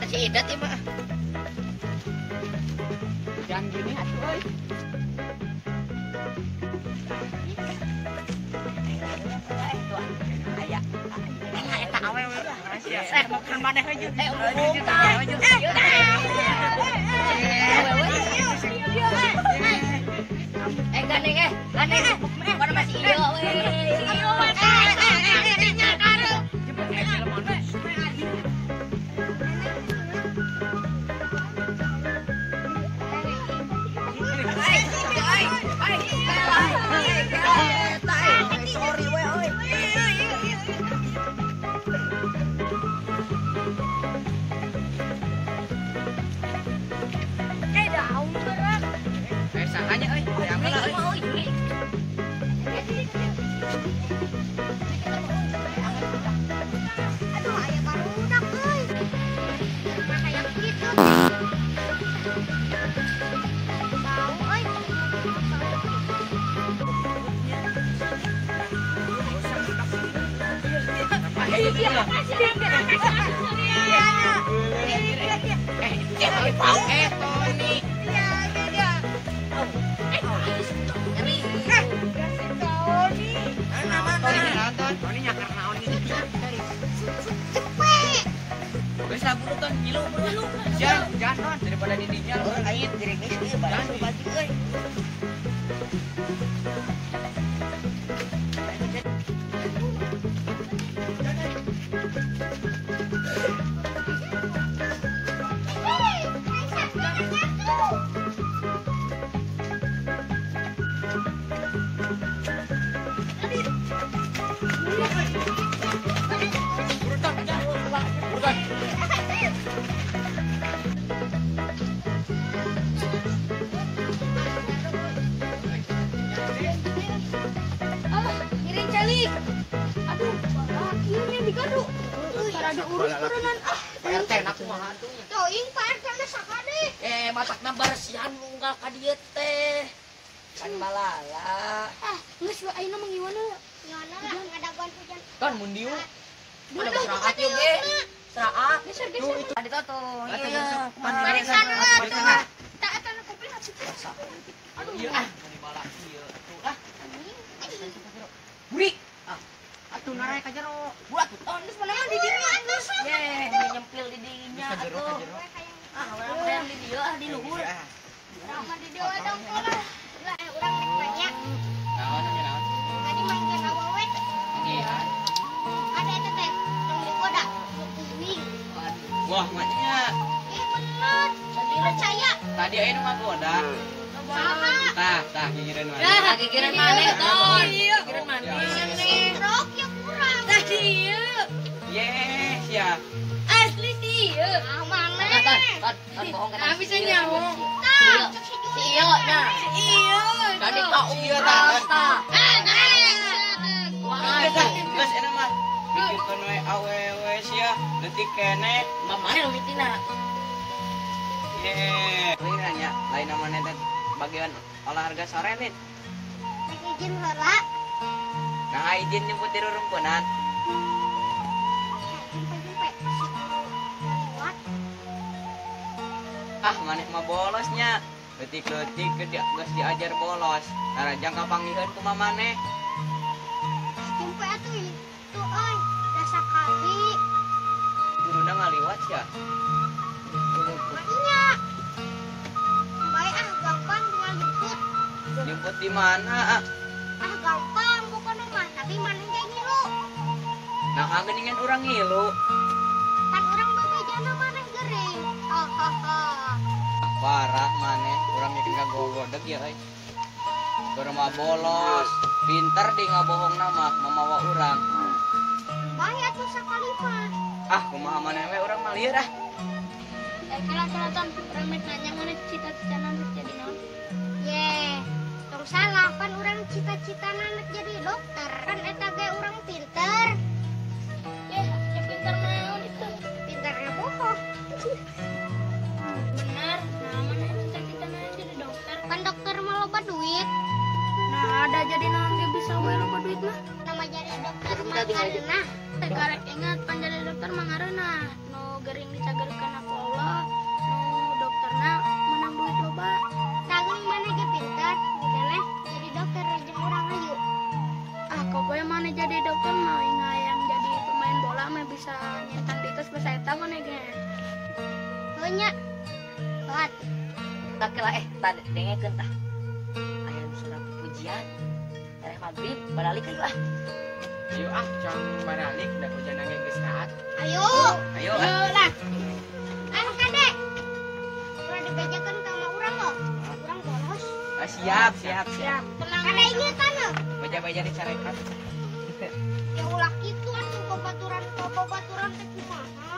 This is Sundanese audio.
Ada si Idat ieu mah. Jangan gini atuh euy. Aya. Alah eta awewe lah. Eh, makan maneh aja. Eh, untung tah. Eh, gandeng eh, gandeng. Mana masih iyo we. Iyo we. Sorry we euy. Eh, daun berat. Eh, sahanya euy. Hayang lah euy. Aduh, aya barudak euy. Mah hayang kitu. Bau euy. Eh, Tony. Tony nyakar naon ini. Cepet. Geus lah buru ton, ngilu buru. Jangan, jangan ton daripada di dinya lu Aing gerimis ieu baju baju euy. Buru ton, buru ton. Ah, ngiring calik. Aduh, kieu nya digadu. Tara diurus turunan ah. Pak RT na kumaha atuh nya. Teuing Pak RT na sakade. Eh, matakna baresihan unggal ka dieu teh. Kan balala. Ah, geus we ayeuna mah ngiwana. Ngiwana lah ngadaguan hujan. Ton mun dieu. Ada seraat ieu ge. Seraat. Geser geser. Tadi tuh. Iya. Barisan lah tuh. Tak eta nu kopi Aduh, ieu ah, meni balak ieu atuh ah. Burik. Ah, atuh narae ka jero. Buat ton geus mana mah di dinya geus. Ye, nyempil di dinya atuh. Ah, urang hayang di dieu ah di luhur. Urang di dieu dong lah. Lah urang rek nanya. Naon nanya naon? Tadi manggian awewe teh. Manggihan. Ada eta teh tong digoda nu kuning. Wah, maknya. Eh bener. Percaya. Tadi aya nu ngagoda. Saha? Tah, tah gigireun maneh. Tah, gigireun maneh ton. Gigireun maneh. Rok ya kurang. Tah dieu. Ye, sia. Asli dieu. Ah maneh. Ton, ton bohong kan. Nah, bisa nyaho. Tah, cek si Si ieu nah. Ieu. Tadi ka Ieu tah. tah. Geus tah, geus eta mah. Pikirkeun we awewe sia, leutik keneh. Mamane nu mitina. Ye, lain nanya, lain namanya teh bagian olahraga sore nih. Rek izin heula. Nah, izin nyemput di rurumpunan. Jumpe-jumpe si guru lewat. Ah, maneh mah bolosnya. Leutik-leutik geus diajar bolos. Narajang kapanggiheun kumaha maneh. Jumpe atuh itu euy, da sakali. Guruna ngaliwat sia. Makanya. Bae ah gampang tinggal jemput. Jemput di mana ah? Ah gampang pokoknya mah, tapi maneh ge ngilu. Nah, geuningan urang ngilu. Pan urang bebejana maneh gering. Hahaha. Parah maneh, urang yakin kagogodeg ya euy. Urang mah bolos, pinter di ngabohongna mah mamawa urang. Bae atuh sakali mah. Ah, kumaha maneh we urang mah lieur ah. Eh, kala kala ton, urang rek nanya maneh cita-citana rek jadi naon? Ye, tong salah pan urang cita-citana rek jadi dokter. Kan eta ge urang pinter. Ye, ya pinter naon itu? Pinter ngebohong. Bener, nah maneh cita-citana jadi dokter. Kan dokter mah loba duit. Nah, ada jadi naon ge bisa we loba duit mah. Nama jadi dokter mah karena Karek ingat pan jadi dokter mah ngareunah. Nu gering dicagerkeun ku Allah, nu dokterna menang duit loba. Tah maneh ge pinter, keneh jadi dokter jeung urang hayu. Ah, koboy maneh jadi dokter mah yang jadi pemain bola mah bisa nyentang di atas bahasa eta maneh ge. Heuh nya. Telat. Tak lah tadi dengekeun tah. Aya nu suara pujian. Tereh maghrib baralik ayo ah. Ayo ah, cong baralik da hujan ge geus raat. Ayo. Ayo ah. Lah. Anu kade. Ulah dibejakeun ka mah urang loh. Urang bolos. Ah, siap, siap, siap. Tenang. Kade ingetan loh. Baja-baja dicarekan. Ya ulah kitu atuh babaturan ka babaturan teh kumaha.